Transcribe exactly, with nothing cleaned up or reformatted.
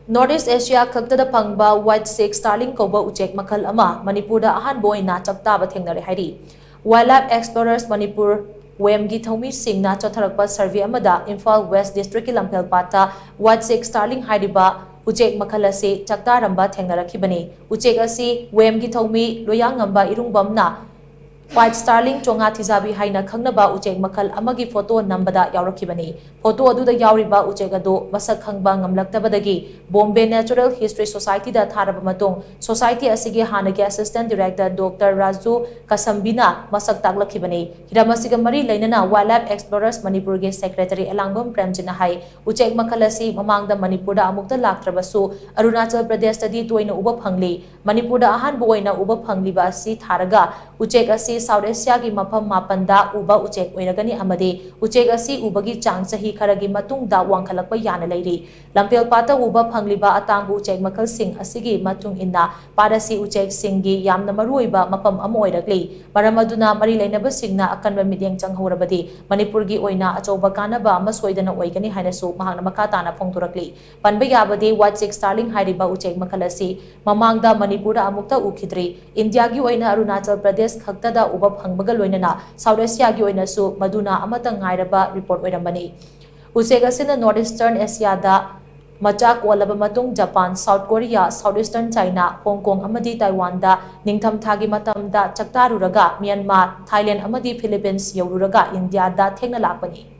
North East Asia ꯈꯛꯇꯗ ꯐꯪꯕ White Cheek Starling ꯀꯧꯕ ꯎꯆꯦꯛ ꯃꯈꯜ ꯑꯃ ꯃꯅꯤꯄꯨꯔꯗ ꯑꯍꯥꯟꯕ ꯑꯣꯏꯅ ꯆꯥꯛꯇꯥꯕ ꯊꯦꯡꯅꯔꯦ ꯍꯥꯏꯔꯤ꯫ Wildlife Explorers Manipur, ꯋꯦꯝꯒꯤ ꯊꯧꯃꯤꯁꯤꯡꯅ ꯆꯠꯊꯔꯛꯄ ꯁꯔꯚꯦ ꯑꯃꯗ ꯏꯝꯐꯥꯜ ꯋꯦꯁ ꯗꯤꯁꯇ꯭ꯔꯤꯛꯀꯤ ꯂꯝꯐꯦꯜ ꯄꯥꯠꯇ White Cheek Starling ꯍꯥꯏꯔꯤꯕ ꯎꯆꯦꯛ ꯃꯈꯜ ꯑꯁꯤ ꯆꯥꯛꯇꯥꯔꯝꯕ ꯊꯦꯡꯅꯔꯛꯈꯤꯕꯅꯤ꯫ ꯎꯆꯦꯛ ꯑꯁꯤ ꯋꯦꯝꯒꯤ ꯊꯧꯃꯤ ꯂꯣꯌꯥꯉꯝꯕ ꯏꯔꯨꯡꯕꯝꯅ White Starling ꯆꯣꯉꯥ ꯊꯤꯖꯥꯕꯤ ꯍꯥꯏꯅ ꯈꯪꯅꯕ ꯎꯆꯦꯛ ꯃꯈꯜ ꯑꯃꯒꯤ ꯐꯣꯇꯣ ꯅꯝꯕꯗ ꯌꯥꯎꯔꯛꯈꯤꯕꯅꯤ꯫ ꯐꯣꯇꯣ ꯑꯗꯨꯗ ꯌꯥꯎꯔꯤꯕ ꯎꯆꯦꯛ ꯑꯗꯨ ꯃꯁꯛ ꯈꯪꯕ ꯉꯝꯂꯛꯇꯕꯗꯒꯤ ꯕꯣꯝꯕꯦ ꯅꯦꯆꯔꯦꯜ ꯍꯤꯁꯇ꯭ꯔꯤ ꯁꯣꯁꯥꯏꯇꯤꯗ ꯊꯥꯔꯕ ꯃꯇꯨꯡ, ꯁꯣꯁꯥꯏꯇꯤ ꯑꯁꯤꯒꯤ ꯍꯥꯟꯅꯒꯤ ꯑꯦꯁꯤꯁꯇꯦꯟ ꯗꯤꯔꯦꯛꯇꯔ ꯗꯣꯛꯇꯔ ꯔꯥꯖꯨ ꯀꯁꯝꯕꯤꯅ ꯃꯁꯛ ꯇꯥꯛꯂꯛꯈꯤꯕꯅꯤ꯫ ꯍꯤꯔꯝ ꯑꯁꯤꯒ ꯃꯔꯤ ꯂꯩꯅꯅ Wildlife Explorers ꯃꯅꯤꯄꯨꯔꯒꯤ ꯁꯦꯀ꯭ꯔꯦꯇꯔꯤ ꯑꯦꯂꯥꯡꯕꯝ ꯄ꯭ꯔꯦꯝꯖꯤꯠꯅ ꯍꯥꯏ, ꯎꯆꯦꯛ ꯃꯈꯜ ꯑꯁꯤ ꯃꯃꯥꯡꯗ ꯃꯅꯤꯄꯨꯔꯗ ꯑꯃꯨꯛꯇ ꯂꯥꯛꯇ꯭ꯔꯕꯁꯨ ꯑꯔꯨꯅꯥꯆꯜ ꯄ꯭ꯔꯗꯦꯁꯇꯗꯤ ꯇꯣꯏꯅ ꯎꯕ ꯐꯪꯂꯤ꯫ ꯃꯅꯤꯄꯨꯔꯗ ꯑꯍꯥꯟꯕ ꯑꯣꯏꯅ ꯎꯕ ꯐꯪꯂꯤꯕ ꯑꯁꯤ ꯊꯥꯔꯒ ꯎꯆꯦꯛ ꯑꯁꯤ ꯁꯥꯎꯠ ꯑꯦꯁꯤꯌꯥꯒꯤ ꯃꯐꯝ ꯃꯥꯄꯟꯗ ꯎꯕ ꯎꯆꯦꯛ ꯑꯣꯏꯔꯒꯅꯤ ꯑꯃꯗꯤ ꯎꯆꯦꯛ ꯑꯁꯤ ꯎꯕꯒꯤ ꯆꯥꯡ ꯆꯍꯤ ꯈꯔꯒꯤ ꯃꯇꯨꯡꯗ ꯋꯥꯡꯈꯠꯂꯛꯄ ꯌꯥꯅ ꯂꯩꯔꯤ꯫ ꯂꯝꯐꯦꯜ ꯄꯥꯠꯇ ꯎꯕ ꯐꯪꯂꯤꯕ ꯑꯇꯥꯡꯕ ꯎꯆꯦꯛ ꯃꯈꯜꯁꯤꯡ ꯑꯁꯤꯒꯤ ꯃꯇꯨꯡ ꯏꯟꯅ ꯄꯥꯠ ꯑꯁꯤ ꯎꯆꯦꯛꯁꯤꯡꯒꯤ ꯌꯥꯝꯅ ꯃꯔꯨꯑꯣꯏꯕ ꯃꯐꯝ ꯑꯃ ꯑꯣꯏꯔꯛꯂꯤ꯫ ꯃꯔꯝ ꯑꯗꯨꯅ ꯃꯔꯤ ꯂꯩꯅꯕꯁꯤꯡꯅ ꯑꯀꯟꯕ ꯃꯤꯠꯌꯦꯡ ꯆꯪꯍꯧꯔꯕꯗꯤ ꯃꯅꯤꯄꯨꯔꯒꯤ ꯑꯣꯏꯅ ꯑꯆꯧꯕ ꯀꯥꯟꯅꯕ ꯑꯃ ꯁꯣꯏꯗꯅ ꯑꯣꯏꯒꯅꯤ ꯍꯥꯏꯅꯁꯨ ꯃꯍꯥꯛꯅ ꯃꯈꯥ ꯇꯥꯅ ꯐꯣꯡꯗꯣꯔꯛꯂꯤ꯫ ꯄꯟꯕ ꯌꯥꯕꯗꯤ, White Cheek Starling ꯍꯥꯏꯔꯤꯕ ꯎꯆꯦꯛ ꯃꯈꯜ ꯑꯁꯤ ꯃꯃꯥꯡꯗ ꯃꯅꯤꯄꯨꯔꯗ ꯑꯃꯨꯛꯇ ꯎꯈꯤꯗ꯭ꯔꯤ꯫ ꯏꯟꯗꯤꯌꯥꯒꯤ ꯑꯣꯏꯅ ꯑꯔꯨꯅꯥꯆꯜ ꯄ꯭ꯔꯗꯦꯁ ꯈꯛꯇꯗ ꯎꯕ ꯐꯪꯕꯒ ꯂꯣꯏꯅꯅ ꯁꯥꯎꯠ ꯑꯦꯁꯤꯌꯥꯒꯤ ꯑꯣꯏꯅꯁꯨ ꯃꯗꯨꯅ ꯑꯃꯠꯇ ꯉꯥꯏꯔꯕ ꯔꯤꯄꯣꯔꯠ ꯑꯣꯏꯔꯝꯕꯅꯤ꯫ ꯎꯆꯦꯛ ꯑꯁꯤꯅ ꯅꯣꯔꯠ ꯏꯁꯇꯔꯟ ꯑꯦꯁꯤꯌꯥꯗ ꯃꯆꯥ ꯀꯣꯜꯂꯕ ꯃꯇꯨꯡ Japan, south Korea, south eastern China, Hong Kong ꯑꯃꯗꯤ ꯇꯥꯏꯋꯥꯟꯗ ꯅꯤꯡꯊꯝꯊꯥꯒꯤ ꯃꯇꯝꯗ ꯆꯥꯛꯇꯥꯔꯨꯔꯒ ꯃ꯭ꯌꯥꯟꯃꯥꯔ, ꯊꯥꯏꯂꯦꯟ ꯑꯃꯗꯤ ꯐꯤꯂꯤꯄꯤꯟꯁ ꯌꯧꯔꯨꯔꯒ ꯏꯟꯗꯤꯌꯥꯗ ꯊꯦꯡꯅ ꯂꯥꯛꯄꯅꯤ꯫